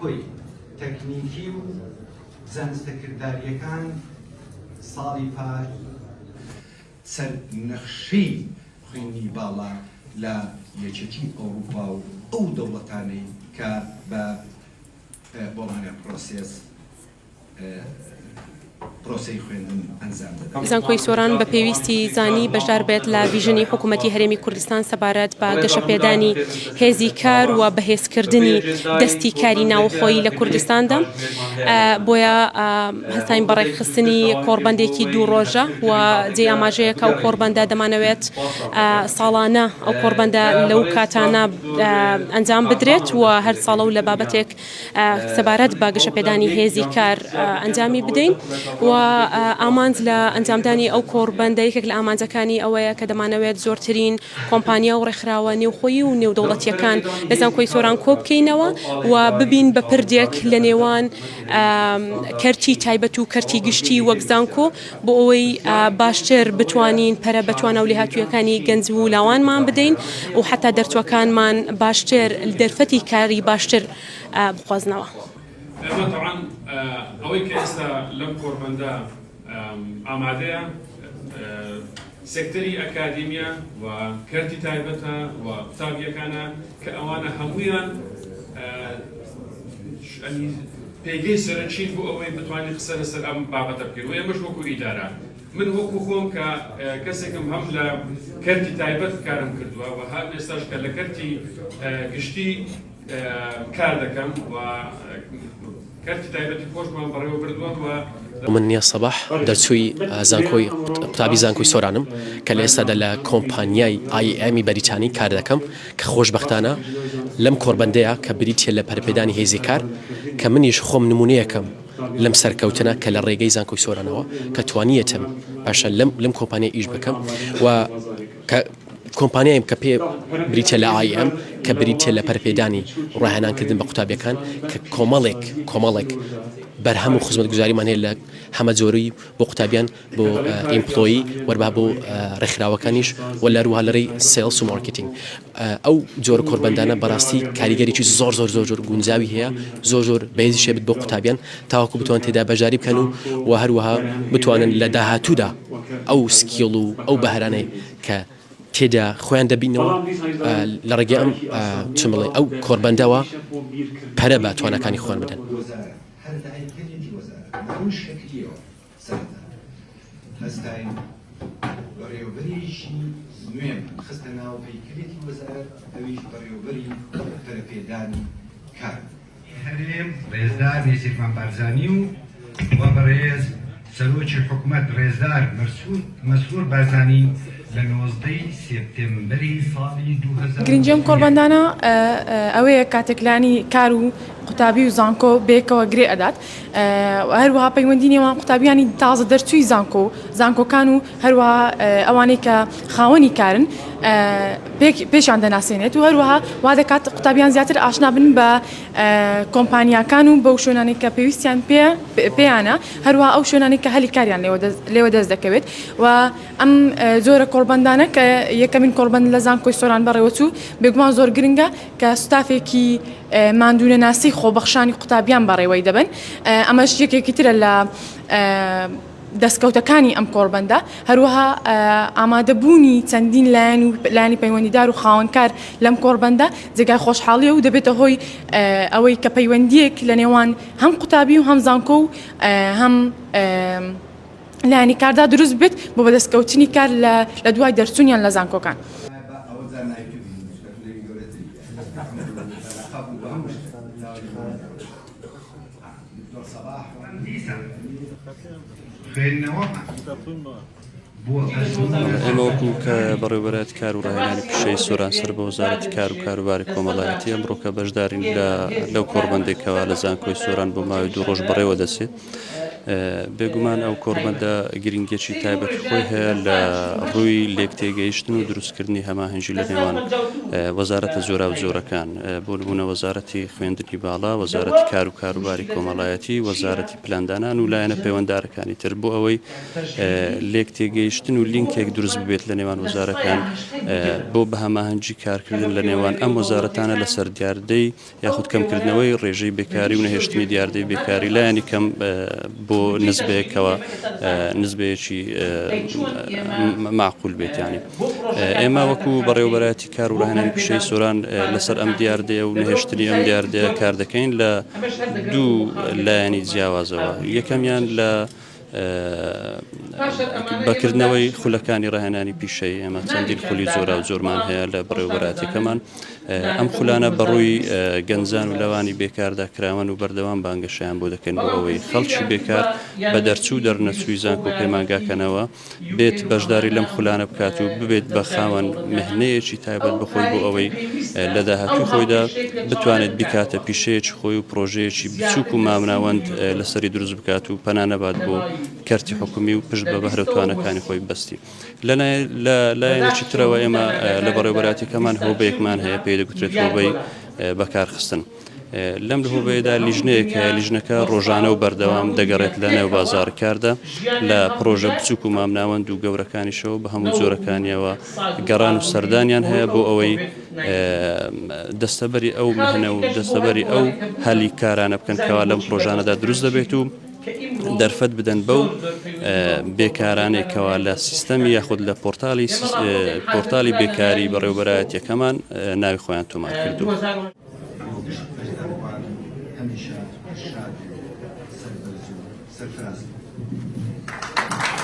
زانکۆی تەکنیکی و زانستە کردارییەکان ساڵی پار سەر نەخشەی خوێندنی باڵا لە یەکێتی ئەوروپا و ئەو دەوڵەتانەی کە بە بۆڵانیا پرۆسێس پرۆسەی خوێندن ئەنجام دەدەن. زانکۆی سۆران بە پێویستی زانی بەشدار بێت لە ڤیژنی حکوومەتی هەرێمی کوردستان سەبارەت بە گەشەپێدانی هێزی کار و بەهێزکردنی دەستی کاری ناوخۆیی لە کوردستاندا، بۆیە هەستاین بە ڕێکخستنی کۆڕبەندێکی دوو ڕۆژە و جێی ئاماژەیە کە ئەو کۆڕبەندە دەمانەوێت ساڵانە ئەو کۆڕبەندە لەو کاتانە ئەنجام بدرێت و هەر ساڵە و لە بابەتێک سەبارەت بە گەشەپێدانی هێزی کار ئەنجامی بدەین و ئامانج لە ئەنجامدانی ئەو کۆڕبەندە یەکێک لە ئامانجەکانی ئەوەیە کە دەمانەوێت زۆرترین کۆمپانیا و ڕێکخراوە نێوخۆیی و نێودەوڵەتییەکان لە زانکۆی سۆران کۆبکەینەوە و ببین بە پردێک لە نێوان کەرتی تایبەت و کەرتی گشتی وەک زانکۆ بۆ ئەوەی باشتر بتوانین پەرە بە توانا و لێهاتوویەکانی گەنج و لاوانمان بدەین و حەتا دەرچووەکانمان باشتر دەرفەتی کاری باشتر بقۆزنەوە. ئێمە تەبعەن ئەوەی کە ئێستا لەم کۆڕبەندە ئامادەیە سێکتەری ئەکادیمیە و کەرتی تایبەتە و قوتابییەکانە کە ئەوانە هەموویان پێگەی سەرەکین بۆ ئەوەی بتوانین قسە لەسەر ئەم بابەتە بکەین و ئێمەش وەکو ئیدارە من وەکو خۆم کە کەسێکم هەم لە کەرتی تایبەت کارم کردووە و هەم ئێستاش کە لە کەرتی گشتی کار دەکەم و کەرتی تایبەتی خۆشمان بەڕێوە بردووە و. من نیاز سەباح دەرچووی زانکۆی قوتابی زانکۆی سۆرانم کە لە ئێستادا لە کۆمپانیای IAM ی بەریتانی کار دەکەم کە خۆشبەختانە لەم کۆڕبەندەیە کە بریتیە لە پەرەپێدانی هێزی کار کە منیش خۆم نمونەیەکم لەم سەرکەوتنە کە لە ڕێگەی زانکۆی سۆرانەوە کە توانیەتم باشە لەم لەم کۆمپانیای ئیش بکەم و کە کۆمپانیایم کە پێ بریتیە لە IAM کە بریتیە لە پەرەپێدانی ڕاهێنانکردن بە قوتابیەکان کە کۆمەڵێک کۆمەڵێک بەرهەم و خزمەتگوزاریمان هەیە لە هەمەجۆری بۆ قوتابیان بۆ employee وەربا بۆ ڕێکخراوەکانیش و لەروها لە ڕێی sales و marketing ئەو جۆرە کۆربەندانە بەڕاستی کاریگەریی زۆر زۆر زۆر زۆر گونجاوی هەیە زۆر زۆر بەهێزیش بێت بۆ قوتابیان تاوەکو بتوان تێدا بەشداری بکەن و و هەروەها بتوانن لە داهاتوودا ئەو skill و ئەو بەهرانەی کە تێدا خۆیان دەبینەوە لە ڕێگەی ئەم چ بڵێ ئەو کۆربەندەوە پەرە بە تواناکانی خۆیان بدەن. سەرەتا هەستاین بەڕێوەبەرێکی نوێمان خستە ناو هەیکەلێتی وەزارەت، ئەویش بەڕێوەبەری پەرەپێدانی کار بوو. هەرێم ڕێزدار نێچیرڤان بارزانی و و بەڕێز سەرۆکی حکومەت ڕێزدار مەسرور بارزانی لە 19 ی سێپتێمبەری ساڵی گرنگی ئەم 2001. کۆڕبەندانە ئەوەیە کاتێک لانی کار و قوتابی و زانکۆ بەیەکەوە گرێ ئەدات هەروەها پەیوەندی نێوان قوتابیانی تازە دەرچووی زانکۆ و زانکۆکان و هەروەها ئەوانەی کە خاوەنی کارن پێشیان دەناسێنێت و هەروەها وا دەکات قوتابیان زیاتر ئاشنا بن بە کۆمپانیاکان و بەو شوێنانەی کە پێویستیان پێ پێیانە هەروەها ئەو شوێنانەی کە هەلی کاریان لێوە دەست دەکەوێت و ئەم جۆرە کۆڕبەندانە کە یەکەمین کۆڕبەند لە زانکۆی سۆران بەڕێوەچوو بێگومان زۆر گرنگە کە ستافێکی ماندوونەناسی خۆبەخشانی قوتابیان بەڕێوەی دەبەن، ئەمەش یەکێکی ترە لە دەستکەوتەکانی ئەم کۆڕبەندە، هەروەها ئامادەبوونی چەندین لایەن و لایەنی پەیوەندیدار و خاوەنکار لەم کۆڕبەندە جێگای خۆشحاڵیە و دەبێتە هۆی ئەوەی کە پەیوەندییەک لە نێوان هەم قوتابی و هەم زانکۆ و هەم لایەنی کاردا دروست بێت بۆ بەدەستکەوتنی کار لە دوای دەرچوونیان لە زانکۆکان. ئێمە وەکو کە بەڕێوەبەرایەتی کار و ڕاهێنانی پیشەی سۆران سەر بە وەزارەتی کار و کاروباری کۆمەڵایەتی ئەمڕۆ کە بەشدارین لە لەو کۆڕبەندێکەوە لە زانکۆی سۆران بۆ ماوەی دوو ڕۆژ بەڕێوە دەچێت. بێگومان ئەو کۆڕبەندە گرنگیەکی تایبەتی خۆی هەیە لە ڕووی لێکتێگەیشتن و دروستکردنی هەماهەنگی لە نێوان وەزارەتە جۆراوجۆرەکان، بۆ نموونە وەزارەتی خوێندنی باڵا، وەزارەتی کار و کاروباری کۆمەڵایەتی، وەزارەتی پلاندانان و لایەنە پەیوەندارەکانی تر بۆ ئەوەی لێکتێگەیشتن و لینکێک دروست ببێت لە نێوان وەزارەکان بۆ بە هەماهەنگی کارکردن لە نێوان ئەم وەزارەتانە لەسەر دیاردەی یاخود کەمکردنەوەی ڕێژەی بێکاری و نەهێشتنی دیاردەی بێکاری لایەنی کەم بۆ نزبەیەکەوە نزبەیەکی معقول بێت ینی ئێمە وەکو بەڕێوبەرایەتی کار و ڕاهێنانی پیشەی سۆران لەسەر ئەم دیاردەیە و نەهێشتنی ئەم دیاردەیە کار دەکەین لە دوو لایەنی جیاوازەوە یەکەمیان لە بە کردنەوەی خولەکانی ڕاهێنانی پیشەیی ئێمە چەندین خولی جۆرا و جۆرمان هەیە لە بەڕێوەبەراتەکەمان ئەم خولانە بەڕووی گەنجان و لەوانی بێکاردا کراوەن و بەردەوام بانگەشیان بۆ دەکەن بۆ ئەوەی خەڵکی بێکار بە دەرچوو دەرنەچووی زانکۆ پەیمانگاکەنەوە بێت بەشداری لەم خولانە بکات و ببێت بە خاوەن مهنەیەکی تایبەت بەخۆی بۆ ئەوەی لە داهاتووی خۆیدا بتوانێت بیکاتە پیشەیەکی خۆی و پرۆژەیەکی بچووک و مامناوەند لەسەری دروست بکات و پەنا نەبات بۆ کەرتی حکومی و پشت بە بەهرە و توانەکانی خۆی ببەستی. لە لایەنێکی ترەوە ئێمە لە بەڕێوەبەرایەتیەکەمان هۆبەیەکمان هەیە پێی دەگوترێت هۆبەی بەکارخستن. لەم هۆبەیەدا لیژنەیەک هەیە، لیژنەکە ڕۆژانە و بەردەوام دەگەڕێت لە نێو بازاڕی کاردا لە پڕۆژە بچووک و مامناوەند و گەورەکانیشەوە بە هەموو جۆرەکانیەوە گەڕان و سەردانیان هەیە بۆ ئەوەی دەستەبەری ئەو مهنە و دەستەبەری ئەو هەلی کارانە بکەن کەوا لەم پڕۆژانەدا دروست دەبێت و دەرفەت بدەن بەو بێکارانەی کەوا لە سیستەمی یاخود لە پۆرتالی پۆرتالی بێکاری بەڕێوبەرایەتیەکەمان ناوی خۆیان تۆمار کردووە. بۆ گشت بەشداربووان هەمیشە شاد و سەربەرز و سەرفراز بن.